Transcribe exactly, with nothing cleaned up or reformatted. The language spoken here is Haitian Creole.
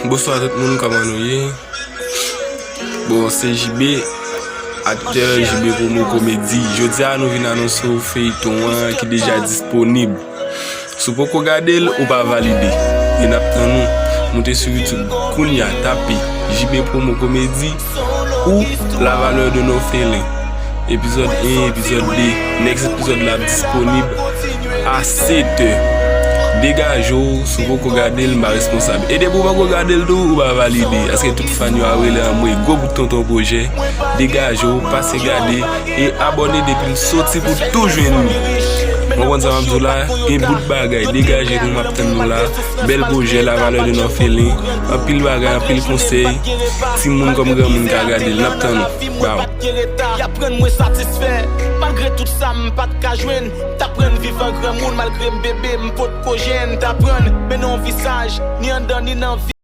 Bonswa tout moun, kòman nou ye? Bon, se J B, aktè J B Promo Komedi. Jodi a nou vin anonse w feyton an ki deja disponib. Si w poko gade l, ou pa valide. E n ap tann ou. Moute sou YouTube kounya, tape J B Promo Komedi ou La Valeur d'un Orphelin. Epizòd en, epizòd de. Next epizòd la ap disponib a sèt è. Degaje w, si w poko gade l, m pa responsab. E depi w poko gade l tou, ou pa valide. Paske tout fan yo ap rele anmwey, gwo bout tonton pwojè. Degaje w, pase gade e abòne depi l soti pou w tou jwenn li. Ou konprann sa m ap di w la? Gen bout bagay, degaje nou, m ap tann nou la. Bèl pwojè, La Valeur d'un Orphelin. Anpil bagay, anpil konsèy. Timoun kòm granmoun ka gade l, n ap tann nou. Baww. Aprann mwen satisfè. Malgre tout sa m pa t ka jwenn, t aprann viv an granmoun malgre m bebe, m potko jèn. T aprann mennen yon visaj, ni anndan ni nan vi.